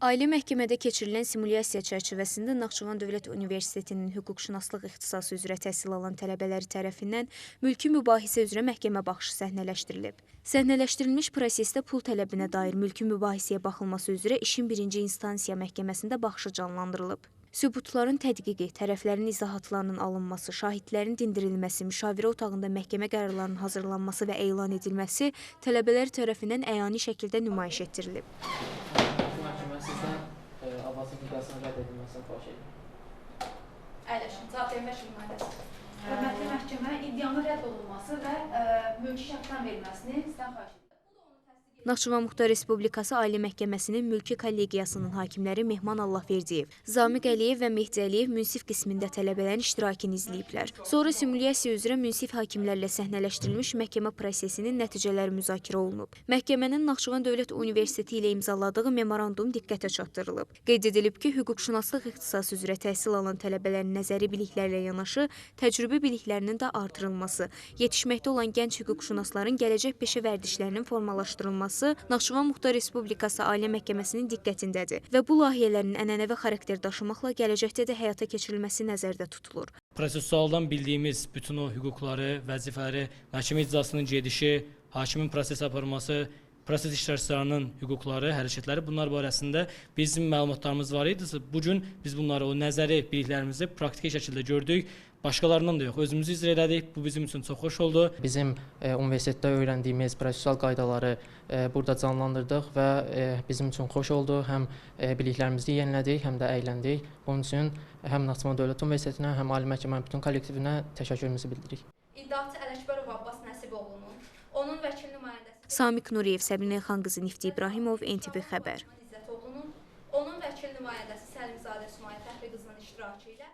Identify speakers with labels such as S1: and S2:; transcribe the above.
S1: Ali Məhkəmədə keçirilən simulyasiya çərçivəsində Naxçıvan Dövlət Universitetinin hüquqşünaslıq ixtisası üzrə təhsil alan tələbələri tərəfindən mülki mübahisə üzrə məhkəmə baxışı səhnələşdirilib. Səhnələşdirilmiş prosesdə pul tələbinə dair mülki mübahisəyə baxılması üzrə işin birinci instansiya məhkəməsində baxışı canlandırılıb. Sübutların tədqiqi, tərəflərin izahatlarının alınması, şahidlərin dindirilməsi, müşavirə otağında məhkəmə qərarlarının hazırlanması və elan edilməsi tələbələr tərəfindən əyani şəkildə nümayiş etdirilib.
S2: Məhkəmə sizdən Abbasın iddiasının rədd edilməsini xahiş edir.
S3: Əyləşin, cavab verin vəkil nümayəndəsi.
S4: Hörmətli məhkəmə, iddianın rədd olunması və mülki şərtdən verilməsini sizdən xahiş edirəm.
S1: Naxçıvan Muxtar Respublikası Ali Məhkəməsinin Mülki Kollegiyasının hakimləri Mehman Allahverdiyev, Zamiq Əliyev və Mehdi Əliyev münsif qismində tələbələrin iştirakını izləyiblər. Sonra simulyasiya üzrə münsif hakimlərlə səhnələşdirilmiş məhkəmə prosesinin nəticələri müzakirə olunub. Məhkəmənin Naxçıvan Dövlət Universiteti ilə imzaladığı memorandum diqqətə çatdırılıb. Qeyd edilib ki, hüquqşünaslıq ixtisası üzrə təhsil alan tələbələrin nəzəri biliklərlə yanaşı, təcrübi biliklərinin də artırılması, yetişməkdə olan gənc hüquqşünasların gələcək peşə vərdişlərinin formalaşdırılması Naxçıvan Muxtar Respublikası Ali Məhkəməsinin diqqətindədir və bu layihələrin ənənəvi xarakter daşımaqla gələcəkdə də həyata keçirilməsi nəzərdə tutulur.
S5: Prosessualdan bildiyimiz bütün o hüquqları, vəzifələri, məhkəmə iclasının gedişi, hakimin proses aparması, proses iştirakçılarının hüquqları, hərəkətləri, bunlar barəsində bizim məlumatlarımız var idi. Bu gün biz bunları, o nəzəri biliklərimizi praktiki şəkildə gördük. Başqalarından da yox, özümüzü icra elədik. Bu bizim üçün çox xoş oldu.
S2: Bizim universitetdə öyrəndiyimiz prosessual qaydaları burada canlandırdıq və bizim üçün xoş oldu. Həm biliklərimizi yenilədik, həm də əyləndik. Bunun üçün həm Naxçıvan Dövlət Universitetinə, həm Ali Məhkəmənin bütün kollektivinə təşəkkürümüzü bildiririk.
S3: İddiaçı Ələkbərov Abbas Nəsiboğlunun, onun vəkil nümayəndəsi
S1: Samiq Nuriyev, Səbinə Xanqızı, Nifti İbrahimov, NTV Xəbər.
S3: İzzətoğlunun, onun vəkil nümayəndəsi Səlimzadə Sumayə Fəxri qızının iştirakı ilə